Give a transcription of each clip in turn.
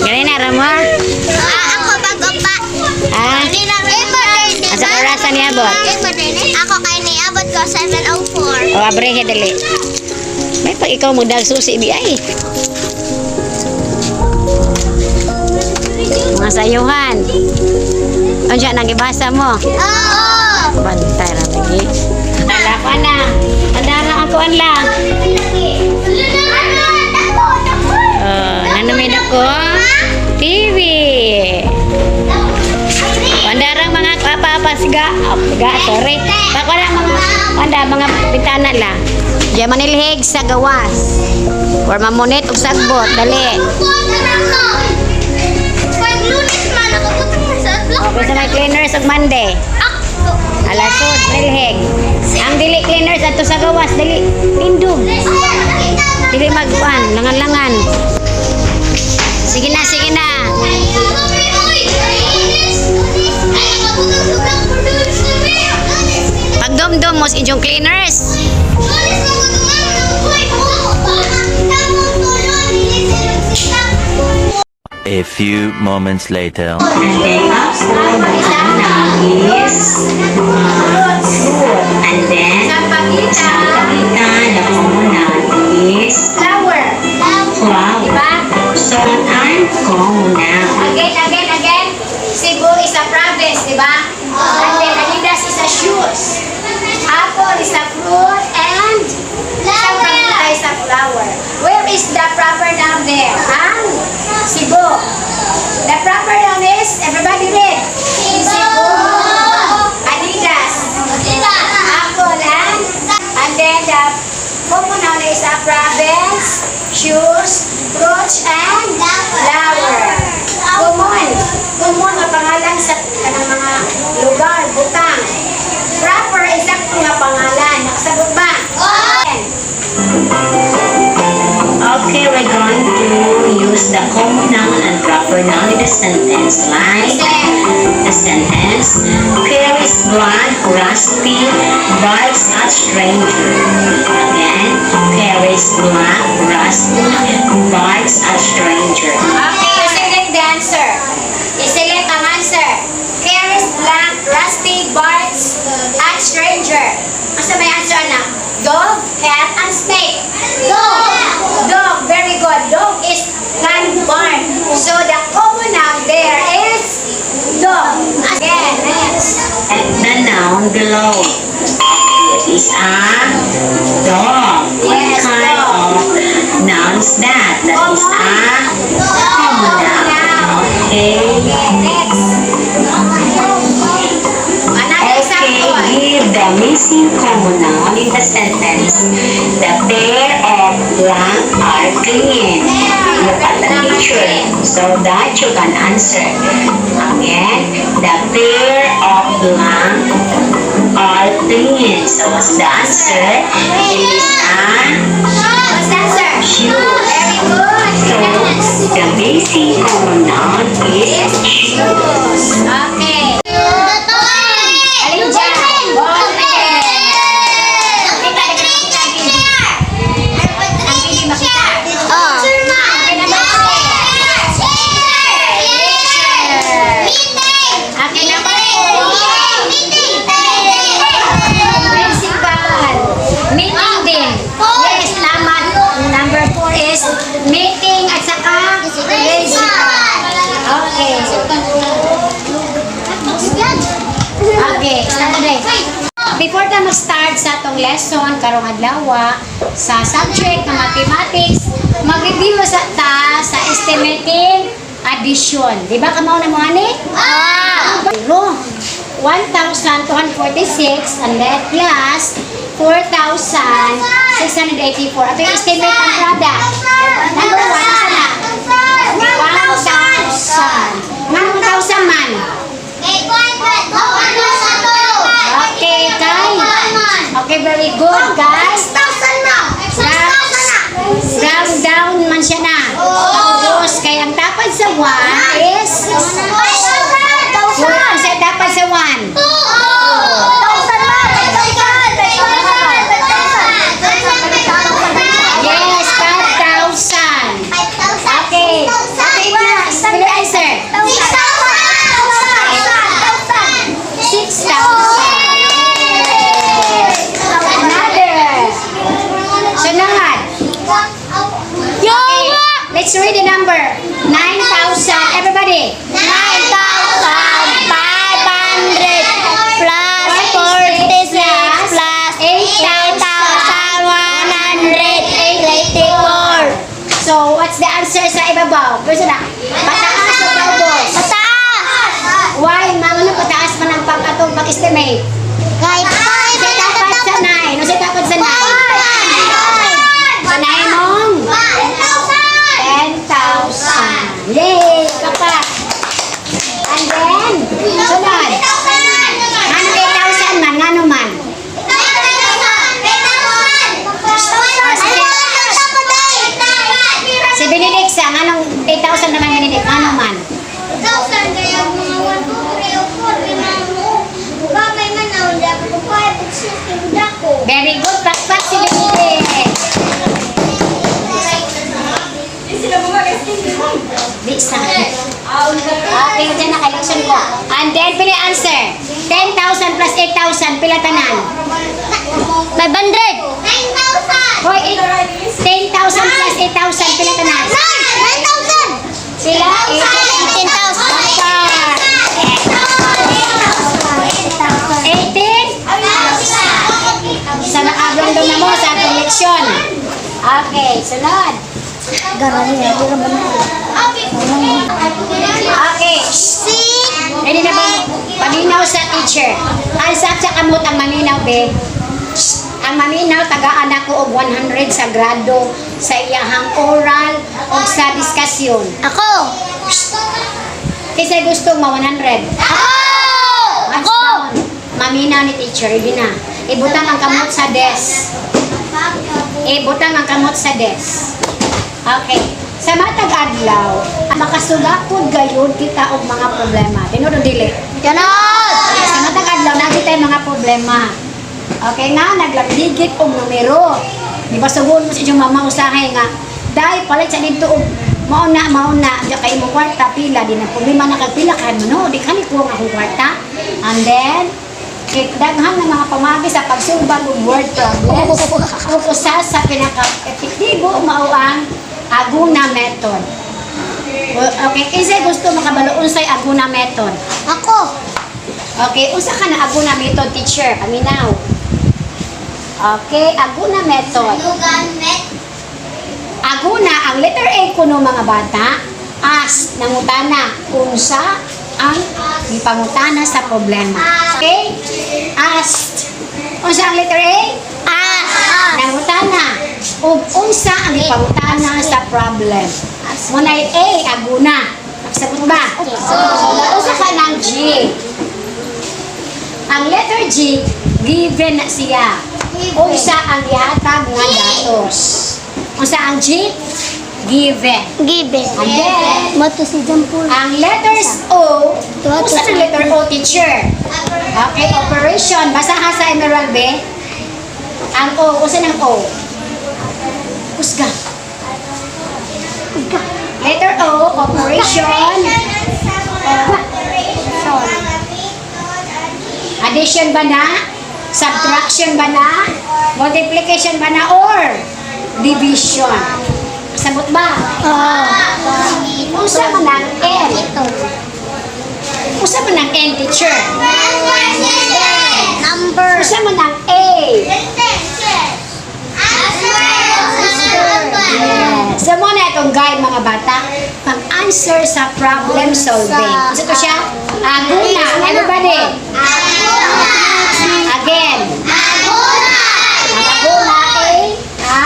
Ganun na, Ramo. Ah, ako bago pa. Ah, asa orasan niabot? Ako kay niabot ko 7:04. O, abre dali. May pag ikaw magdag susi di ay. Mga sayuhan. Unsa nang gibasa mo? Oo. Bantay ra lagi. Ala ko na. Andara ako anla. Oh, nanumid ako. TV. Andarang mga kapapasga. Oh, ga, sorry. Baka na mga anda mga bintana la. Diya manilhig sa gawas. Or mamunit og sagbot, dali. Pag Lunes man, nakabutang na sa Okay sa may cleaners og Monday. Ako. Alasod, manilhig. Ang dili cleaners adto sa gawas, dali. Tindog. Dili magkuan, langan-langan. Sige na, sige na. Pagdumdum mo sa inyong cleaners. A few moments later. And then after, banana is fruit. And then, Sampaguita. sampaguita, the common noun is Flower. flower. Diba? So, an uncommon noun. Again, again, again. Cebu is a province, di ba? And then Adidas is a shoes. Apple is a fruit and sampaguita is a flower. Where is the proper noun there? Ang Cebu. The proper noun is, everybody read. Cebu. Adidas. Apple and then the common noun is a province, shoes, fruits, and flower. Common. Common nga pangalan sa kanang mga lugar, butang. Proper is sakto nga pangalan. Nakasabot ba? Okay, we're going to use the common noun and proper noun in the sentence. Like the sentence, "Carries blank, rusty, barks at stranger." Again, "Carries blank, rusty, barks at stranger." Okay, you select the answer. You select ang answer. "Carries blank, rusty, barks at stranger." Asa may answer na? Dog, cat, and snake. Dog. Dog, very good. Dog is can bark. So the common noun there is dog. Again, next. And the noun below. It is a dog. What Yes, kind dog. Of noun is that? That is a common noun. Okay. Next. Another Okay, example. Give the missing common noun in the sentence, "The pair of blank are clean." Look at the picture so that you can answer. Again, "The pair of blank are clean." So what's the answer? It is a What's the answer? Shoes. Very good. So Next. The missing common noun is shoes. Shoes. Okay. Alin dyan? Ball pen. Kita, kita, kita. Ang hindi makita. Okay, number three. Picture. Okay, number four. Principal. Meeting din. Yes, tama. Number four is meeting at saka principal. Okay. Okay, start na. Before ta mag-start sa atong lesson karong adlaw sa subject na mathematics, mag-review sa ta sa estimating addition. Di ba kamao na mo ani? Pero 1,246 and then plus 4,684. Ato yung estimate ang product. Number 1, asa na? 1,000. Nga 1,000 man? Okay, kay. Okay, very good, guys. Round down man siya na. Tapos, kay ang tapad sa 1 is 4. Sa tapad sa 1? Yes, 5,000. Let's read the number. 9,000. Everybody. 9,500 plus 46 plus 8,184. So, what's the answer sa ibabaw? Pwede na. Pataas o paubos? Pataas! Why? Mga ano, pataas man ang pag-atong pag-estimate. Kahit five, Sa dapat sa 9. O sa dapat sa 9? Sa 9 mong? 10,000. Yay! Kapak! And then, sunod. Ano 8,000 man? Ngano man? Si Benedict sa, nganong 8,000 naman, Benedict? Ngano man? Kaya mga 1, 2, 3, 4, 5, man na, hindi ako 5, 6, dako. Very good. Pakpak si Benedict. Di sa. Okay, dyan naka-election ko. And then, pili answer. 10,000 plus 8,000, pila tanan? 500! 9,000! Hoy, 10,000 plus 8,000, pila tanan? 9,000! Pila? 18,000! 18? Sa nakablong na mo sa atong leksyon. Okay, sunod. Okay. Ready na ba? Paminaw sa teacher. Ang sa kamot ang maminaw, be. Shh. Ang maminaw, tagaan ako og 100 sa grado sa iyahang oral o sa diskasyon. Ako! Kasi gusto ma 100. Ako! Hands down. Maminaw ni teacher, ready na. Ibutang ang kamot sa desk. Ibutang ang kamot sa desk. Okay. Sa matag adlaw, makasugapod gayud kita og mga problema. Tinuod o dili? Ganon! Sa matag adlaw naa kitay mga problema. Okay nga naglagligit og numero. Di ba sugon mo sa inyong mama usahay nga dahil palit sa didto og mao na mao na diya kay imong kwarta pila di na problema na kag pila kay mo no di kani kuha ang akong kwarta. And then kay daghan ng mga pamagi sa pagsulbad og word problems. Ug usa sa pinaka-epektibo mao ang Aguna method. Okay, kinsa gusto makabalo unsay Aguna method? Ako! Okay, unsa ka na Aguna method, teacher? Paminaw. Okay, Aguna method. Lugan met. Aguna, ang letter A kuno, mga bata, ask, nangutana, unsa ang gipangutana sa problema. Okay? Ask. Unsa ang letter A? As! Nangutana. Ug unsa ang gipangutana sa problem. Munay A, Aguna. Nagsabot ba? So, unsa ka ng G? Ang letter G, given na siya. Unsa ang gihatag nga datos. Unsa ang G? Given. Given. And then, Mato si Jampol. ang letters O, unsa ang letter O, teacher? Okay, operation. Basaha sa Emerald B. Ang O, unsa ng O? Kusga. Letter O, operation. Addition ba na? Subtraction ba na? Multiplication ba na? Or division? Sabot ba? Unsa man ang N? Unsa man ang N, teacher? Number. Unsa man ang A? Yes. So, mao na itong guide, mga bata, pang-answer sa problem solving. Unsa to siya? Aguna. Everybody. Again. Ang Aguna: A,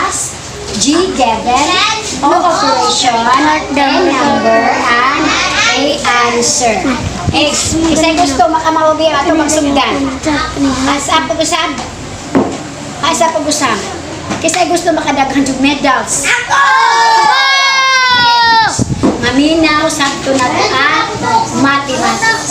ask, G, given, O, operation, N, number, and A, answer. Eh, isa gusto makamaubi ato magsugdan. Asa pag-usab? Asa pag-usab? Kasi gusto makadaghan og medals. Maminaw, sakto na ang mathematics.